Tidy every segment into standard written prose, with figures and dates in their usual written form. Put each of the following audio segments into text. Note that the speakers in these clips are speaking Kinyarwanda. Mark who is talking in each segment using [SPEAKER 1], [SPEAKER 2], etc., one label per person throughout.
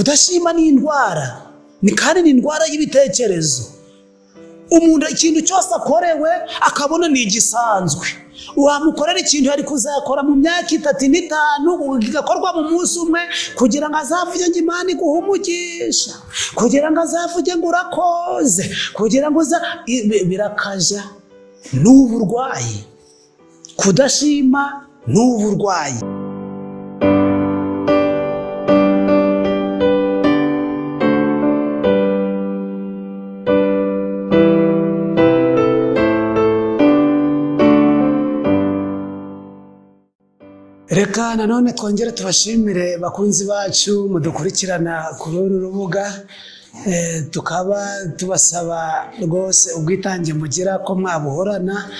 [SPEAKER 1] Kudashima ni indwara, ni kandi ni indwara y'ibitekerezo. Umuntu ikintu cyose akorewe akabona ni igisanzwe. Wamukorera ikintu yari kuzakora mu myaka 3 n'5 kigakorwa mu munsi umwe, kugira ngo azavuge ngo Imana iguhe umugisha, kugira ngo azavuge ngo urakoze, kugira ngo birakaja. N'uburwayi, kudashima n'uburwayi. Reka nanone twongere tubashimire bakunzi bacu mudukurikirana kuri uru rubuga, tukaba tubasaba rwose ubwitange mugira ko mwabuhorana,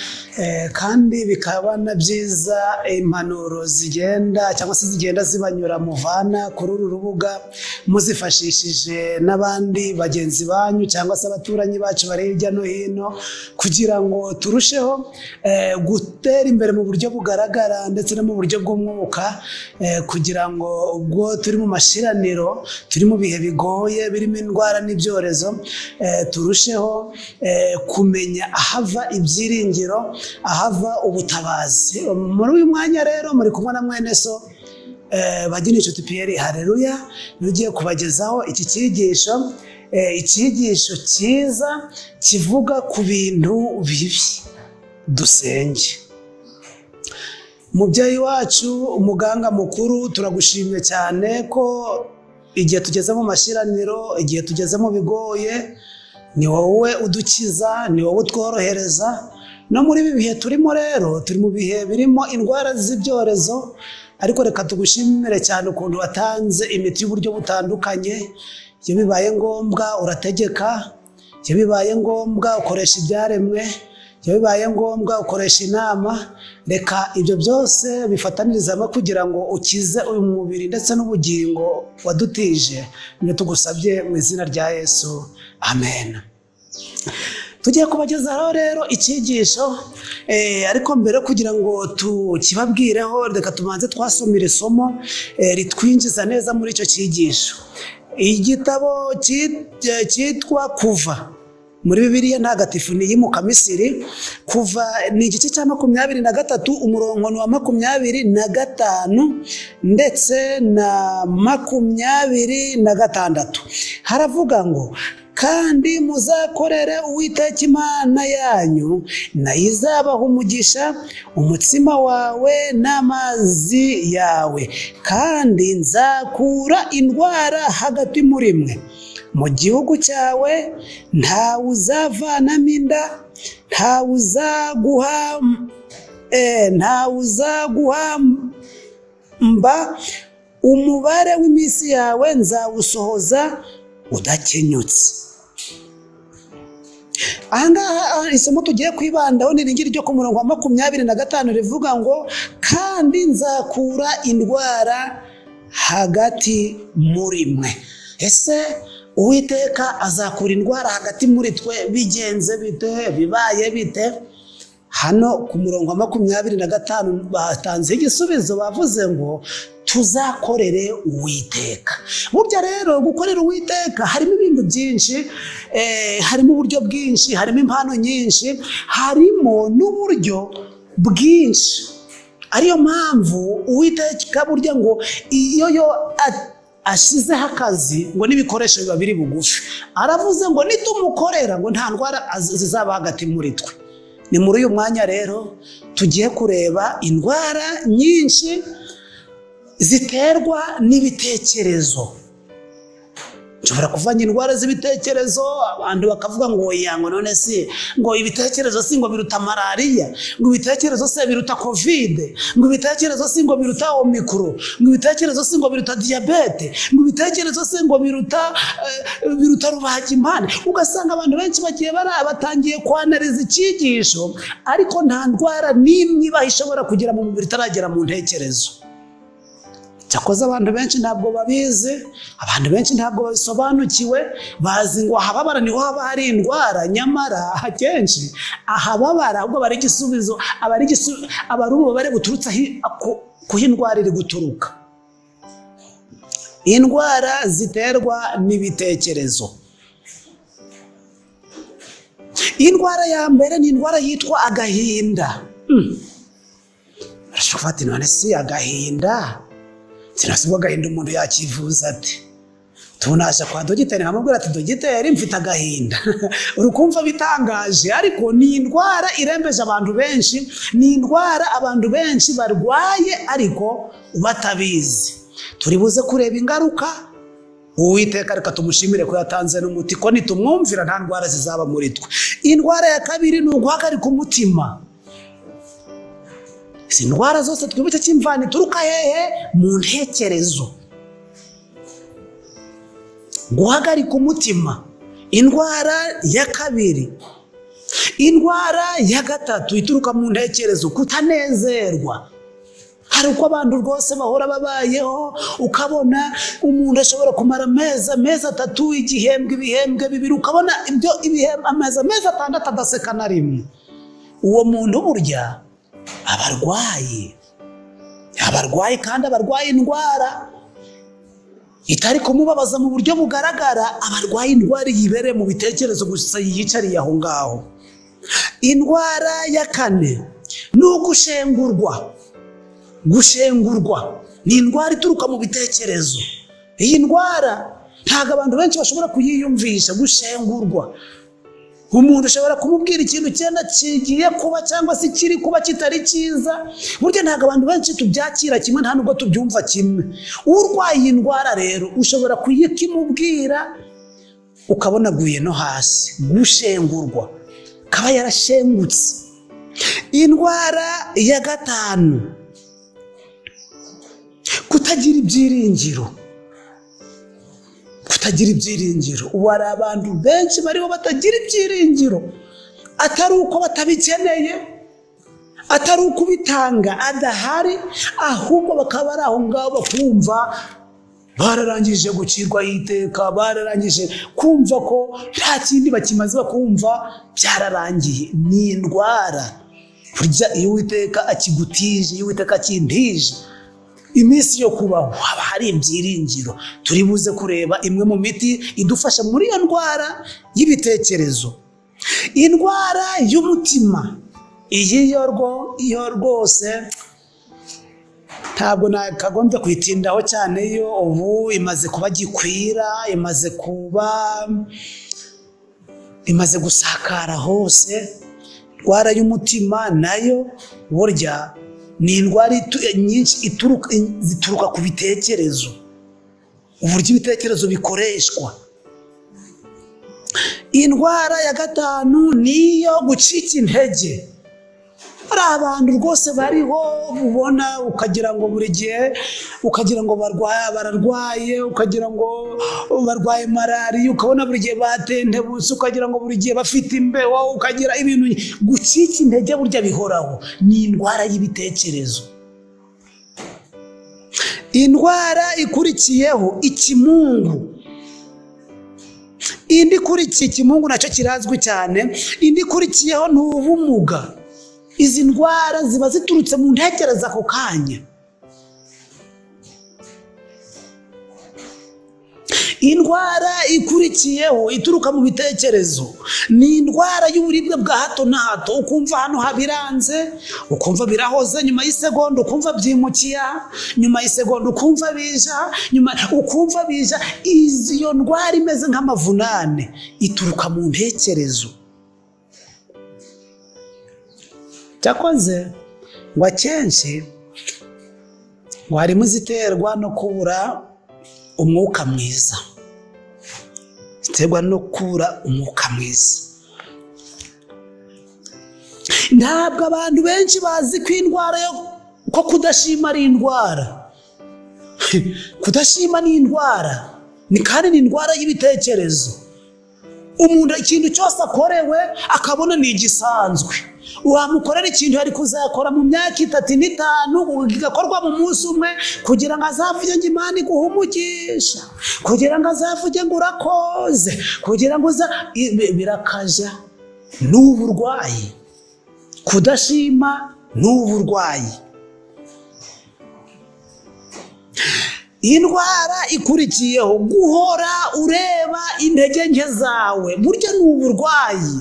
[SPEAKER 1] kandi bikaba na byiza impanuro zigenda cyangwa se zigenda zibanyura muvana kuri uru rubuga muzifashishije n'abandi bagenzi banyu cyangwa se abaturanyi bacu bari hirya no hino, kugira ngo turusheho gutera imbere mu buryo bugaragara ndetse no mu buryo bw'umwuka, kugira ngo ubwo turi mu mashiraniro, turi mu bihe bigoye birimo indwara n'ibyorezo, turusheho kumenya ahava ibyiringiro, ahava ubutabazi. Muri uyu mwanya rero muri kumwe na mwene so Bagirinshuti Pierre, haleluya, ugiye kubagezaho iki cyigisho, icyigisho cyiza kivuga ku bintu bibi. Dusenge. Mubyeyi wacu umuganga mukuru, turagushimye cyane ko igihe tugeze mu mashiraniro, igihe tugeze mu bigoye, ni wowe udukiza, ni wowe utworohereza. No muri ibi bihe turimo rero, turi mu bihe birimo indwara z'ibyorezo, ariko reka tugushimire cyane ukuntu watanze imiti y'uburyo butandukanye. Iyo bibaye ngombwa urategeka, iyo bibaye ngombwa ukoresha ibyaremwe, iyo bibaye ngombwa ukoresha inama. Reka ibyo byose bifatanirizamo kugira ngo ukize uyu mubiri ndetse n'ubugingo wadutije. Niyo tugusabye mu izina rya Yesu, amen. Tugiye kubagezaho rero icyigisho, ariko mbere kugira ngo tukibabwireho reka tubanze twasomira isomo ritwinjiza neza muri icyo cyigisho. Igitabo cyitwa Kuva muri Bibiliya Ntagatifu ni iyimuka Misiri. Kuva ni igice cya 23 umurongo wa 25 ndetse na 26. Haravuga ngo: kandi muzakorere Uwiteka Imana yanyu, nayo izabaha umugisha umutsima wawe n'amazi yawe, kandi nzakura indwara hagati muri mwe. Mu gihugu cyawe ntawe uzavanamo inda, ntawe uzaguhamba, umubare w'iminsi yawe nzawusohoza udakenyutse. Ahangaha isomo tugiye kwibandaho ni ringiri ryo ku murongo wa 25 rivuga ngo: kandi nzakura indwara hagati muri mwe. Ese Uwiteka azakura indwara hagati muri twe bigenze bite, bibaye bite? Hano ku murongo wa 25 batanze igisubizo, bavuze ngo tuzakorere Uwiteka. Burya rero gukorera Uwiteka harimo ibintu byinshi, harimo uburyo bwinshi, harimo impano nyinshi, harimo n'uburyo bwinshi. Ariyo mpamvu Uwiteka burya ngo iyo yo ashizeho akazi ngo n'ibikoresho biba biri bugufi. Aravuze ngo nitumukorera ngo nta ndwara zizaba hagati muri twe. Ni muri uyu mwanya rero tugiye kureba indwara nyinshi ziterwa n'ibitekerezo. Nshobora kuvanga indwara z'ibitekerezo, abantu bakavuga ngo oya, ngo none si ngo ibitekerezo si ngo biruta malaria, ngo ibitekerezo se biruta covid, ngo ibitekerezo si ngo biruta omicron, ngo ibitekerezo si ngo biruta diabete, ngo ibitekerezo se ngo biruta rubagimpande. Ugasanga abantu benshi bagiye batangiye kwanariza icyigisho, ariko nta ndwara n'imwe ibaho ishobora kugera mu mubiri itaragera mu ntekerezo. Cyakoze abantu benshi ntabwo babizi, abantu benshi ntabwo babisobanukiwe, bazi ngo ahababara niho haba hari indwara, nyamara akenshi ahababara ahubwo bari igisubizo, abari ububabare buturutse kuho indwara iri guturuka. Indwara ziterwa n'ibitekerezo. Indwara ya mbere ni indwara yitwa agahinda. Urashobora kuvuga none si agahinda, sinasubwa agahinda umuntu yakivuza ate? Tunaje kwa dogiteri nkamubwira ati dogiteri mfite agahinda. Urukumva bitangaje, ariko ni indwara irembeje abantu benshi, ni indwara abantu benshi barwaye ariko batabizi. Turi buze kureba ingaruka. Uwiteka reka tumushimire ko yatanze n'umuti, ko nitumwumvira nta ndwara zizaba muri twe. Indwara ya kabiri ni uguhagarika umutima. Izi ndwara zose twibuke cy'imvano ituruka hehe? Mu ntekerezo. Guhagarika umutima, indwara ya kabiri. Indwara ya gatatu ituruka mu ntekerezo, kutanezerwa. Hari uko abantu rwose bahora babayeho, ukabona umuntu ashobora kumara amezi atatu, igihembwe, ibihembwe bibiri, ukabona ibyo ibihembwe amezi 6 adaseka na rimwe. Uwo muntu burya abarwayi kandi abarwaye indwara itari kumubabaza mu buryo bugaragara, abarwaye indwara yibereye mu bitekerezo gusa, yiyicariye aho ngaho. Indwara ya kane ni ugushengurwa. Gushengurwa ni indwara ituruka mu bitekerezo. Iyi ndwara ntabwo abantu benshi bashobora kuyiyumvisha. Gushengurwa, umuntu ushobora kumubwira ikintu cyenda kigiye kuba cyangwa se kiri kuba kitari cyiza, burya ntabwo abantu benshi tubyakira kimwe, nta nubwo tubyumva kimwe. Urwaye iyi ndwara rero ushobora kuyikimubwira ukabona aguye no hasi. Gushengurwa, kaba yarashengutse. Indwara ya gatanu, kutagira ibyiringiro. Kutagira ibyiringiro. Ubu hari abantu benshi bariho batagira ibyiringiro, atari uko batabikeneye, atari uko ubitanga adahari, ahubwo bakaba ari aho ngaho bakumva bararangije gucirwa iteka, bararangije kumva ko nta kindi bakimaze, bakumva byararangiye. Ni indwara burya iyo Uwiteka akigutije, iyo Uwiteka akintije iminsi yo kubaho, haba hari ibyiringiro. Turi buze kureba imwe mu miti idufasha muri iyo ndwara y'ibitekerezo. Indwara y'umutima, iyi yo rwose ntabwo nakagombye kuyitindaho cyane, yo ubu imaze kuba gikwira, imaze gusakara hose. Indwara y'umutima nayo burya ni indwara nyinshi zituruka ku bitekerezo, uburyo ibitekerezo bikoreshwa. Indwara ya gatanu niyo gucika intege. Hari abantu rwose bariho ubona ukagira ngo buri gihe, ukagira ngo bararwaye, ukagira ngo barwaye malariya, ukabona buri gihe batentebutse, ukagira ngo buri gihe bafite imbeho, ukagira ibintu. Gucika intege burya bihoraho, ni indwara y'ibitekerezo. Indwara ikurikiyeho, ikimungu. Indi ikurikiye ikimungu nacyo kirazwi cyane. Indi ikurikiyeho ni ubumuga. Izi ndwara ziba ziturutse mu ntekerezo ako kanya. Indwara ikurikiyeho ituruka mu bitekerezo ni indwara y'uburibwe bwa hato na hato. Ukumva hano habiranze, ukumva birahoze, nyuma y'isegonda ukumva byimukiya, nyuma y'isegonda ukumva bija, nyuma ukumva bija. Iyo ndwara imeze nk'amavunane ituruka mu ntekerezo. Cyakoze ngo akenshi ngo harimo iziterwa no kubura umwuka mwiza, ziterwa no kubura umwuka mwiza. Ntabwo abantu benshi bazi ko indwara yo ko kudashima ari indwara. Kudashima ni indwara, ni kandi ni indwara y'ibitekerezo. Umuntu ikintu cyose akorewe akabona ni igisanzwe. Wamukorera ikintu yari kuzakora mu myaka 3 n'5 kigakorwa mu munsi umwe, kugira ngo azavuge ngo Imana iguhe umugisha, kugira ngo azavuge ngo urakoze, kugira ngo birakaja. N'uburwayi, kudashima n'uburwayi. Indwara ikurikiyeho, guhora ureba intege nke zawe, burya ni uburwayi.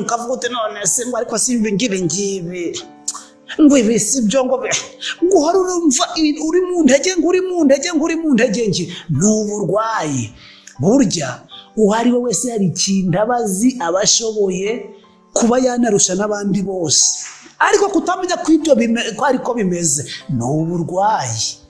[SPEAKER 1] Ukavuga uti none se ngo ariko si ibi ngibi ngibi, ngo ibi si byo, ngo guhora urumva uri mu ntege, ngo uri mu ntege, ngo uri mu ntege nke, ni uburwayi. Burya uwo ari we wese hari ikintu aba azi, aba ashoboye kuba yanarusha n'abandi bose, ariko kutamenya ko ibyo ko ariko bimeze ni uburwayi.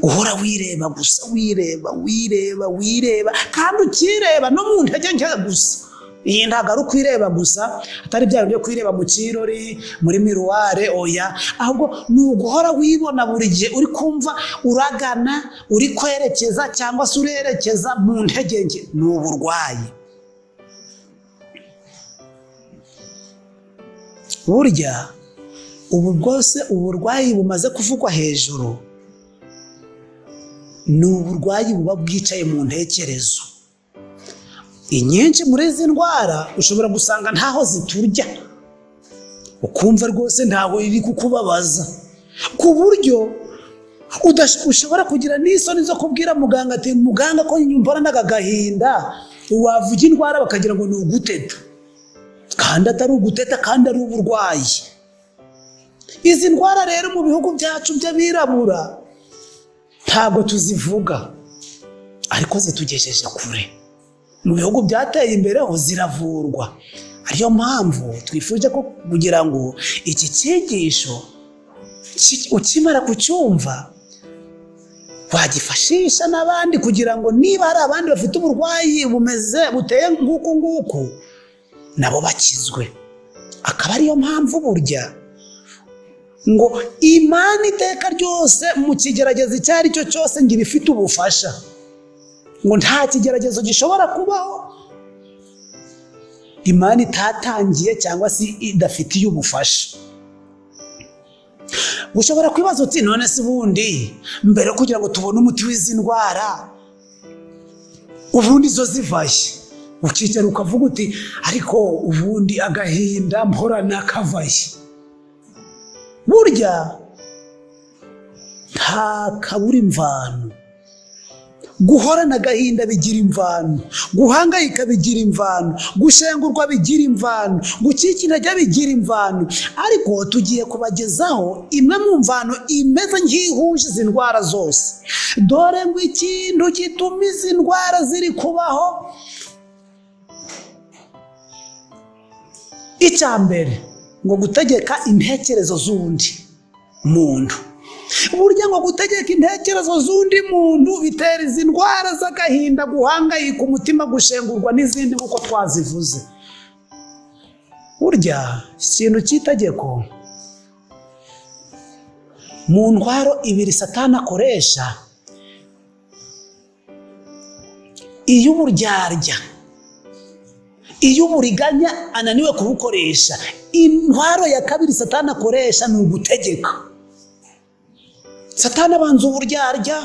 [SPEAKER 1] Uhora wireba gusa, wireba wireba wireba, kandi ukireba no mu ntege nke gusa. Iyi ntabwo ari ukwireba gusa, atari bya byo kwireba mu kirori, muri miruware, oya, ahubwo ni uguhora wibona buri gihe, uri kumva uragana, uri kwerekeza cyangwa se urerekeza mu ntege nke, ni uburwayi. Burya ubu bwose uburwayi bumaze kuvugwa hejuru ni uburwayi buba bwicaye mu ntekerezo. Inyinshi muri izi ndwara ushobora gusanga ntaho ziturya, ukumva rwose ntaho iri kukubabaza, ku buryo ushobora kugira n'isoni zo kubwira muganga ati muganga ko nyumva n'aka gahinda, wavuga indwara bakagira ngo ni uguteta, kandi atari uguteta, kandi ari uburwayi. Izi ndwara rero mu bihugu byacu by'abirabura ntabwo tuzivuga, ariko zitugejeje kure. Mu bihugu byateye imbere ho ziravurwa. Ariyo mpamvu twifuje ko kugira ngo iki cyigisho ukimara kucyumva wagifashisha n'abandi, kugira ngo niba hari abandi bafite uburwayi bumeze buteye nguku nguku nabo bakizwe. Akaba ariyo mpamvu burya ngo Imana iteka ryose mu kigeragezo icyo ari cyo cyose ngo ibifite ubufasha, ngo nta kigeragezo gishobora kubaho Imana itatangiye cyangwa se idafitiye ubufasha. Ushobora kwibaza uti none se ubundi mbere kugira ngo tubone umuti w'izi ndwara ubundi zo zivaye, ukicara ukavuga uti ariko ubundi agahinda mporana kavaye. Burya nta kabura imvano. Guhorana agahinda bigira imvano, guhangayika bigira imvano, gushengurwa bigira imvano, gucika intege bigira imvano. Ariko tugiye kubagezaho imwe mu mvano imeze nk'ihuje izi ndwara zose. Dore ngo ikintu gituma izi ndwara ziri kubaho, icya mbere ngo gutegeka intekerezo z'undi muntu. Burya ngo gutegeka intekerezo z'undi muntu bitera izi ndwara z'agahinda, guhangayika umutima, gushengurwa n'izindi nk'uko twazivuze. Burya ikintu cy'itegeko mu ndwara ibiri Satani akoresha, iy'uburyarya, iy'uburiganya ananiwe kubukoresha. Intwaro ya kabiri Satani akoresha ni ugutegeka. Satani abanza uburyarya,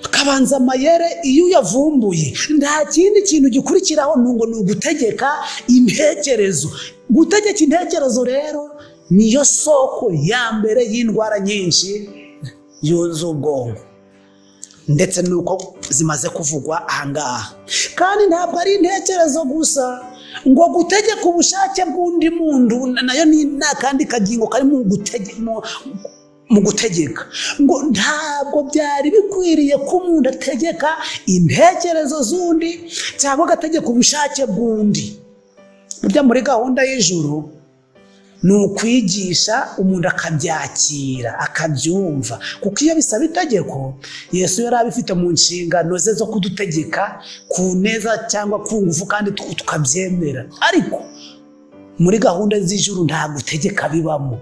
[SPEAKER 1] akabanza amayere. Iyo uyavumbuye nta kindi kintu gikurikiraho ngo ni ugutegeka intekerezo. Gutegeka intekerezo rero niyo soko ya mbere y'indwara nyinshi z'ubwonko, ndetse nuko zimaze kuvugwa ahangaha. Kandi ntabwo ari intekerezo gusa, ngo gutegeka ubushake bw'undi muntu nayo ni nakandi kagingo kari mu gutegeka. Ngo ntabwo byari bikwiriye ko umuntu ategeka intekerezo z'undi cyangwa agategeka ubushake bw'undi. Burya muri gahunda y'ijuru ni ukwigisha umuntu akabyakira, akabyumva, kuko iyo bisaba itegeko Yesu yari abifite mu nshingano ze zo kudutegeka ku neza cyangwa ku ngufu, kandi tukabyemera. Ariko muri gahunda z'ijuru nta gutegeka bibamo.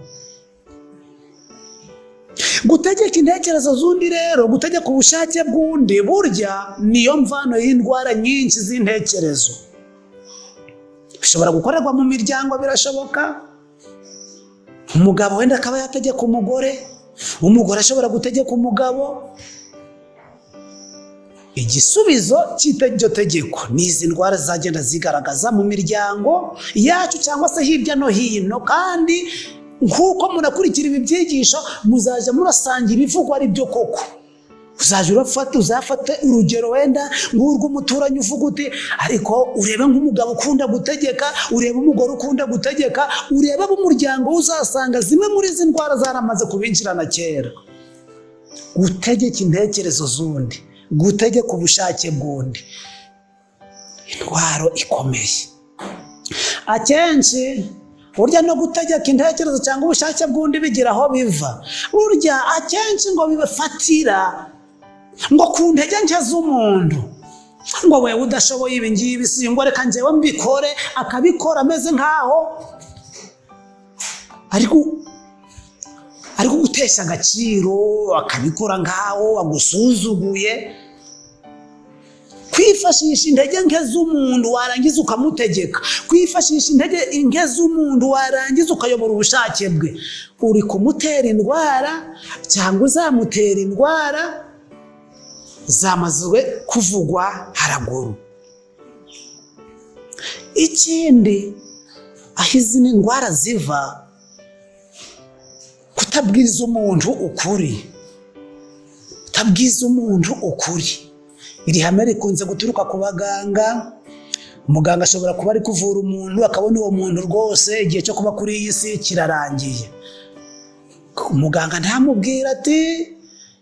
[SPEAKER 1] Gutegeka intekerezo z'undi rero, gutegeka ubushake bw'undi, burya niyo mvano y'indwara nyinshi z'intekerezo. Bishobora gukorerwa mu miryango, birashoboka. Umugabo wenda akaba yategeka umugore, umugore ashobora gutegeka umugabo. Igisubizo cy'iryo tegeko ni izi ndwara zagenda zigaragaza mu miryango yacu cyangwa se hirya no hino, kandi Nk'uko murakurikira ibi byigisho, muzajya murasanga ibivugwa ari byo koko. Uzajya urafata, uzafate urugero wenda ng'urw'umuturanyi uvuga uti, ariko urebe nk'umugabo ukunda gutegeka, urebe umugore ukunda gutegeka, urebe ab'umuryango, uzasanga zimwe muri izi ndwara zaramaze kubinjirana kera. Gutegeka intekerezo z'undi, gutegeka ubushake bw'undi, intwaro ikomeye. Akenshi burya no gutegeka intekerezo cyangwa ubushake bw'undi bigira aho biva. Burya akenshi ngo bibafatira ngo ku ntege nke z'umuntu, ngo wewe udashoboye ibi ngibi si ngo reka njyewe mbikore, akabikora ameze nkaho ariko gutesha agaciro, akabikora nkaho agusuzuguye. Kwifashisha intege nke z'umuntu warangiza ukamutegeka, kwifashisha intege nke z'umuntu warangiza ukayobora ubushake bwe, uri kumutera indwara cyangwa uzamutera indwara zamazwe kuvugwa haraguru. Ikindi aho izi ndwara ziva, kutabwiza umuntu ukuri. Kutabwiza umuntu ukuri, iri hame rikunze guturuka ku baganga. Umuganga ashobora kuba ari kuvura umuntu, akabona uwo muntu rwose igihe cyo kuba kuri iyi si kirarangiye. Umuganga ntamubwira ati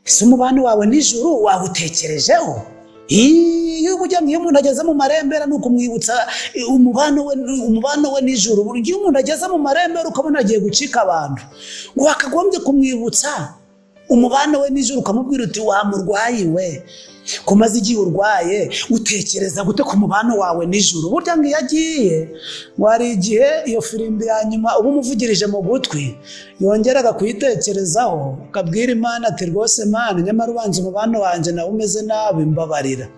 [SPEAKER 1] ese umubano wawe n'ijuru wawutekerejeho? Iyo iyo umuntu ageze mu marembera ni ukumwibutsa umubano we n'ijuru. Buri gihe umuntu ageze mu marembera ukabona agiye gucika abantu, wakagombye kumwibutsa umubano we n'ijuru, ukamubwira uti wa murwayi we, kumaze igihe urwaye utekereza gute ku mubano wawe n'ijuru? Burya ngo iyo agiye, ngo hari igihe iyo firimbi ya nyuma uba umuvugirije mu gutwi yongeraga kuyitekerezaho, ukabwira Imana ati rwose Mana, nyamara ubanza umubano wanjye nawe umeze nabi, mbabarira.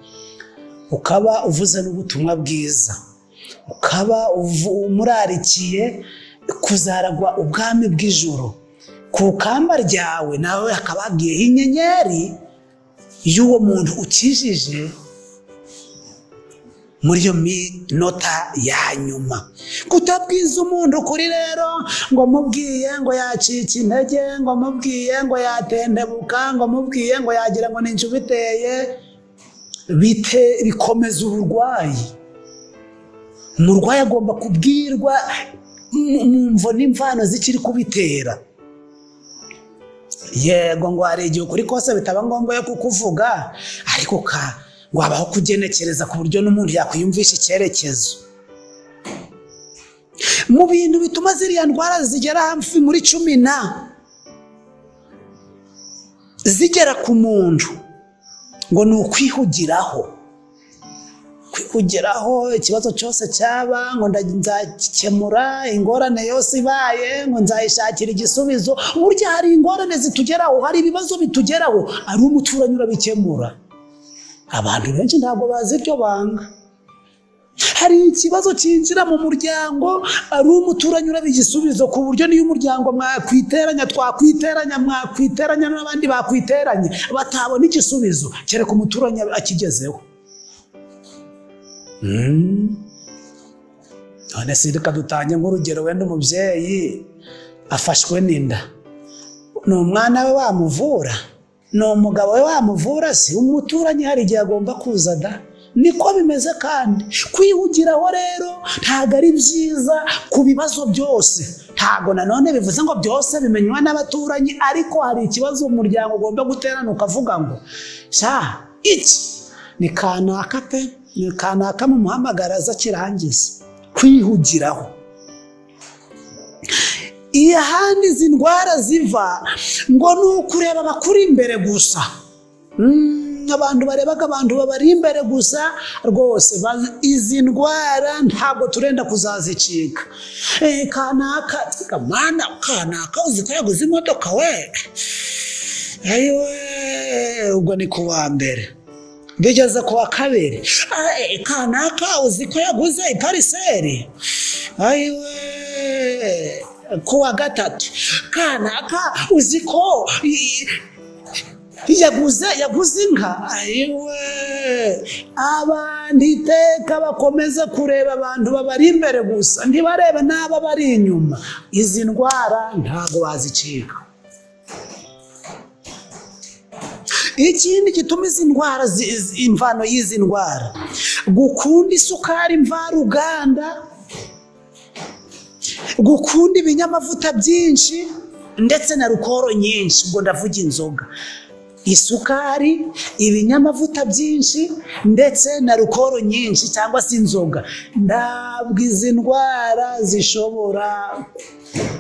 [SPEAKER 1] Ukaba uvuze n'ubutumwa bwiza, ukaba umurarikiye kuzaragwa ubwami bw'ijuru. Ku kamba ryawe nawe hakaba hagiyeho inyenyeri y'uwo muntu ukijije muri iyo minota ya nyuma. Kutabwiza umuntu ukuri rero, ngo mubwiye ngo yacika intege, ngo mubwiye ngo yatendebuka, ngo mubwiye ngo yagira ngo ninjye ubiteye, bikomeza uburwayi. Umurwayi agomba kubwirwa mu mvo n'imvano zikiri kubitera. Yego ngo hari igihe ukuri kose bitaba ngombwa yo kukuvuga, ariko ngo habaho kugenekereza ku buryo n'umuntu yakwiyumvisha icyerekezo. Mu bintu bituma ziriya ndwara zigera hafi muri 10 zigera ku muntu, ngo ni ukwihugiraho. Kwihugiraho ikibazo cyose cyaba, ngo nzakemura ingorane yose ibaye, ngo nzayishakira igisubizo. Burya hari ingorane zitugeraho, hari ibibazo bitugeraho, ari umuturanyi urabikemura. Abantu benshi ntabwo bazi iryo banga. Hari ikibazo cyinjira mu muryango, ari umuturanyi urabigisubizo, ku buryo niyo umuryango mwakwiteranya, twakwiteranya, mwakwiteranya n'abandi bakwiteranya, batabona igisubizo kereka umuturanyi akigezeho. None se reka dutange nk'urugero, wenda umubyeyi afashwe n'inda, ni umwana we wamuvura, ni umugabo we wamuvura, si umuturanyi hari igihe agomba kuza da. Niko bimeze. Kandi kwihugiraho rero ntabwo ari byiza ku bibazo byose. Ntabwo nanone bivuze ngo byose bimenywa n'abaturanyi, ariko hari ikibazo umuryango ugomba guterana ukavuga ngo sha iki ni kanaka pe, ni kanaka mumuhamagara aza kirangiza. Kwihugiraho. Iyo ahandi izi ndwara ziva, ngo ni ukureba abakuri imbere gusa. Abantu barebaga abantu babari imbere gusa rwose, izi ndwara ntabwo turenda kuzazicika. Kanaka mwana, kanaka uzi ko yaguze imodoka we, ayiwe, ubwo ni ku wa mbere. Bigeze ku wa kabiri, kanaka uzi ko yaguze ipariseri, ayiwe, ku wa gatatu, kanaka uzi ko yaguze inka, ayiwe, Abantu iteka bakomeza kureba abantu babari imbere gusa, ntibarebe n'aba bari inyuma. Izi ndwara ntabwo bazicika. Ikindi gituma izi ndwara, imvano y'izi ndwara, gukunda isukari mvaruganda, gukunda ibinyamavuta byinshi ndetse na rukoro nyinshi, ubwo ndavuga inzoga, isukari, ibinyamavuta byinshi ndetse na rukoro nyinshi cyangwa se inzoga, ntabwo izi ndwara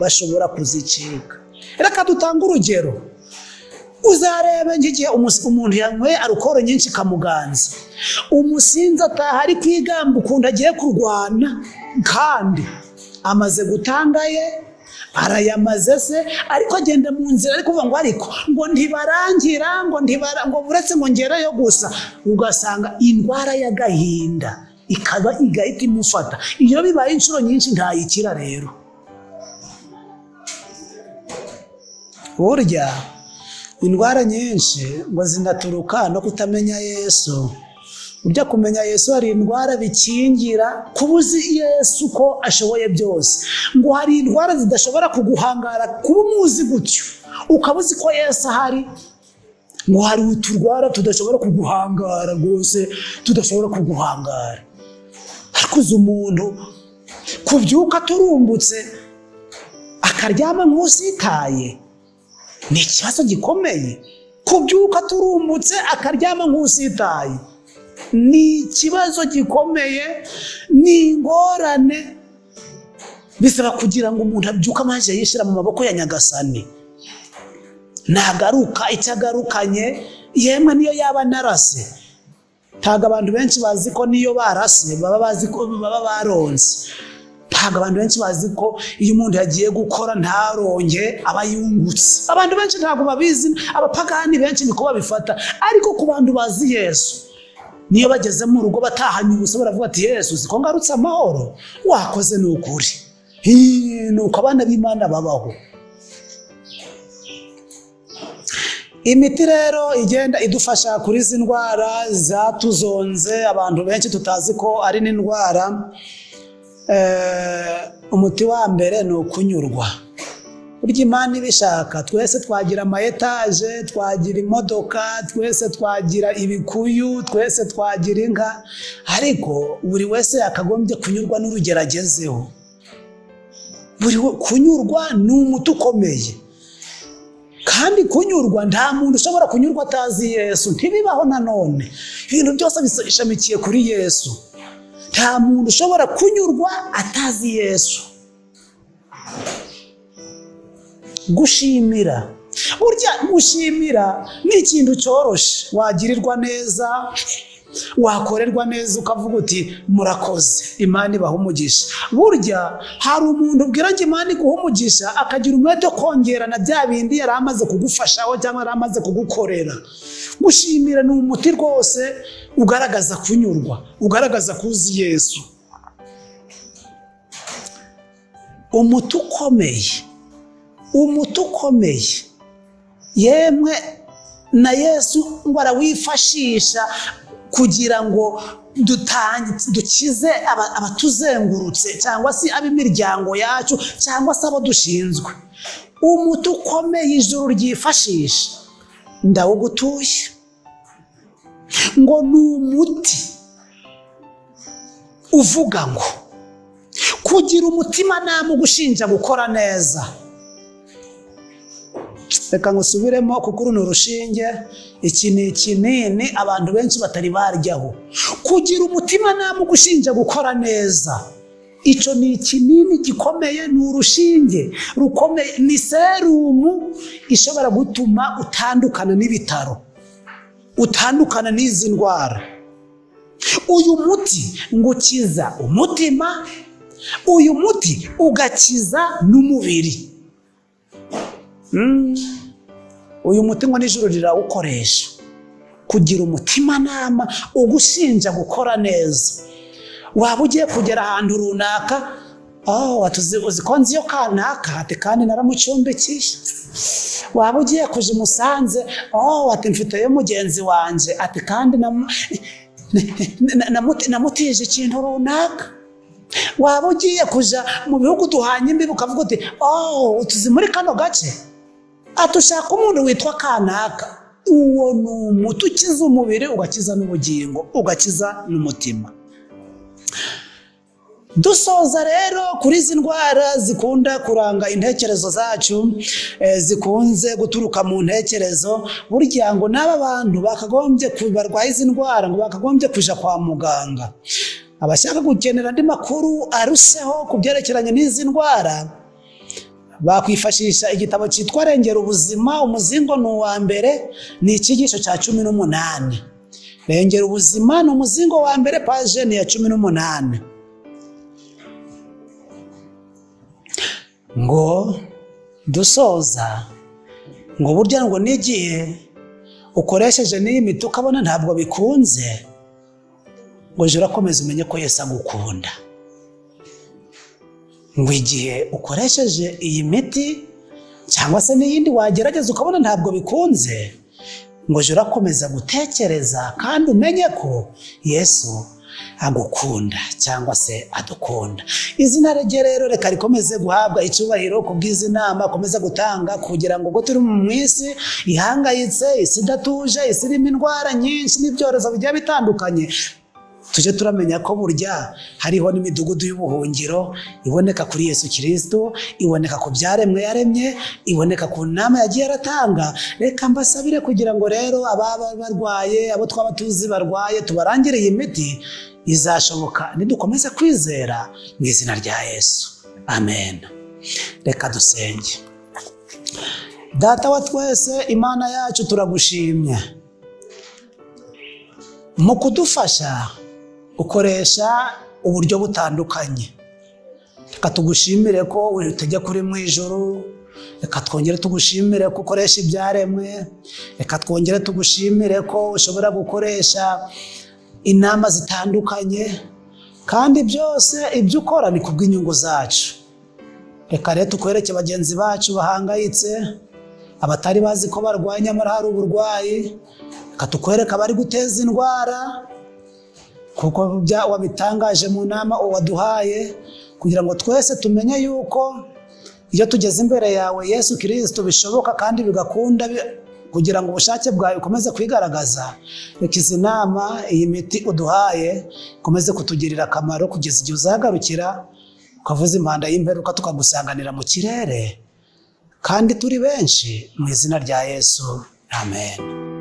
[SPEAKER 1] bashobora kuzicika. Reka dutange urugero. Uzarebe nk'igihe umuntu yanyweye alukoro nyinshi ikamuganza, umusinzi ataha ari kwigamba ukuntu agiye kurwana, kandi amaze gutanga ye, arayamaze se, ariko agenda mu nzira ari kuvuga ngo ariko ngo ntibarangira, ngo ntibara, ngo buretse ngo ngereyo gusa, ugasanga indwara y'agahinda ikaba igahita imufata. Iyo bibaye inshuro nyinshi ntayikira rero. Burya indwara nyinshi ngo zinaturuka no kutamenya Yesu. Burya kumenya Yesu hari indwara bikingira, kuba uzi Yesu ko ashoboye byose. Ngo hari indwara zidashobora kuguhangara kuba umuzi gutyo, ukaba uzi ko Yesu ahari. Ngo hari uturwara tudashobora kuguhangara rwose, tudashobora kuguhangara. Ariko uzi umuntu kubyuka turumbutse akaryama nk'usitaye, ni ikibazo gikomeye. Kubyuka turumbutse akaryama nk'usitaye ni ikibazo gikomeye, ni ingorane. Bisaba kugira ngo umuntu abyuke amaze yishyira mu maboko ya Nyagasani, nagaruka icyo agarukanye, yemwe niyo yaba narase. Ntabwo abantu benshi bazi ko niyo barase baba bazi ko baba baronse. Ntabwo abantu benshi bazi ko iyo umuntu yagiye gukora ntaronge aba yungutse. Abantu benshi ntabwo babizi, abapagani benshi niko babifata. Ariko ku bantu bazi Yesu, niyo bageze mu rugo batahanye ubusa baravuga ati Yesu siko ngarutse amahoro, wakoze ni ukuri. Nuko abana b'Imana babaho. Imiti rero igenda idufasha kuri izi ndwara zatuzonze abantu benshi tutazi ko ari n'indwara. Umuti wa mbere ni ukunyurwa. Burya Imana ibishaka twese twagira ama etaje, twagira imodoka, twese twagira ibikuyu, twese twagira inka, ariko buri wese yakagombye kunyurwa n'urugero agezeho. Buri kunyurwa ni umuti ukomeye. Kandi kunyurwa, nta muntu ushobora kunyurwa atazi Yesu, ntibibaho nanone. Ibintu byose bishamikiye kuri Yesu. Nta muntu ushobora kunyurwa atazi Yesu. Gushimira, burya gushimira ni ikintu cyoroshe. Wagirirwa neza, wakorerwa neza ukavuga uti murakoze, Imana ibaha umugisha. Burya hari umuntu ubwira ngo Imana iguha umugisha akagira umwete wo kongera na bya bindi yari amaze kugufashaho cyangwa yari amaze kugukorera. Gushimira ni umuti rwose ugaragaza kunyurwa, ugaragaza kuzi Yesu. Umuti ukomeye, umuti ukomeye, yemwe na Yesu ngo arawifashisha kugira ngo dukize abatuzengurutse cyangwa se ab'imiryango yacu cyangwa se abo dushinzwe. Umuti ukomeye ijuru ryifashisha ndawugutuye, ngo ni umuti uvuga ngo kugira umutimanama ugushinja gukora neza. Reka ngusubiremo kuko uru ni urushinge, iki ni ikinini abantu benshi batari baryaho. Kugira umutimanama ugushinja gukora neza, icyo ni ikinini gikomeye, ni urushinge rukomeye, ni serumu ishobora gutuma utandukana n'ibitaro, utandukana n'izi ndwara. Uyu muti ngukiza umutima, uyu muti ugakiza n'umubiri. Uyu muti ngo nijoro rirawukoresha. Kugira umutimanama ugushinja gukora neza. Waba ugiye kugera ahantu runaka Uzi ko nzi yo kanaka, ati kandi naramucumbikiye. Waba ugiye kuja i Musanze, ati mfiteyo mugenzi wanjye, ati kandi namutije ikintu runaka. Waba ugiye kuja mu bihugu duhanye imbibi ukavuga uti tuzi muri kano gace, ati ushaka umuntu witwa kanaka. Uwo ni umuti ukiza umubiri, ugakiza n'ubugingo, ugakiza n'umutima. Dusoza rero kuri izi ndwara zikunda kuranga intekerezo zacu, zikunze guturuka mu ntekerezo, burya ngo n'aba bantu bakagombye barwaye izi ndwara ngo bakagombye kuja kwa muganga. Abashaka gukenera andi makuru aruseho ku byerekeranye n'izi ndwara bakwifashisha igitabo cyitwa Rengera Ubuzima, umuzingo ni uwa mbere, ni icyigisho cya 18. Rengera Ubuzima ni umuzingo wa mbere, paje ni ya 18. Ngo dusoza ngo burya ngo n'igihe ukoresheje n'iyi miti ukabona ntabwo bikunze, ngo jya urakomeza umenye ko Yesu agukunda. Ngo igihe ukoresheje iyi miti cyangwa se n'iyindi wagerageza ukabona ntabwo bikunze, ngo jya urakomeza gutekereza kandi umenye ko Yesu agukunda cyangwa se adukunda. Izina rye rero reka rikomeze guhabwa icyubahiro ku bw'izi nama akomeza gutanga, kugira ngo ubwo turi mu isi ihangayitse, isi idatuje, isi irimo indwara nyinshi n'ibyorezo bigiye bitandukanye, tujye turamenya ko burya hariho n'imidugudu y'ubuhungiro iboneka kuri Yesu Kristo, iboneka ku byaremwe yaremye, iboneka ku nama yagiye aratanga. Reka mbasabire kugira ngo rero ababa barwaye, abo twaba tuzi barwaye, tubarangire iyi miti izashoboka nidukomeza kwizera mu izina rya Yesu. Amen. Reka dusenge. Data wa twese, Imana yacu, turagushimye mu kudufasha ukoresha uburyo butandukanye. Reka tugushimire ko utegeka kuri mu ijuru, reka twongere tugushimire ko ukoresha ibyaremwe, reka twongere tugushimire ko ushobora gukoresha inama zitandukanye, kandi byose ibyo ukora ni kubw'inyungu zacu. Reka rero tukwereke bagenzi bacu bahangayitse, abatari bazi ko barwaye nyamara hari uburwayi. Reka tukwereke abari guteza indwara, kuko wabitangaje mu nama waduhaye, kugira ngo twese tumenye yuko iyo tugeze imbere yawe Yesu Kristo bishoboka kandi bigakunda, kugira ngo ubushake bwawe bukomeze kwigaragaza. Reka izi nama, iyi miti uduhaye ikomeze kutugirira akamaro kugeza igihe uzagarukira ukavuza impanda y'imperuka tukagusanganira mu kirere, kandi turi benshi, mu izina rya Yesu. Amen.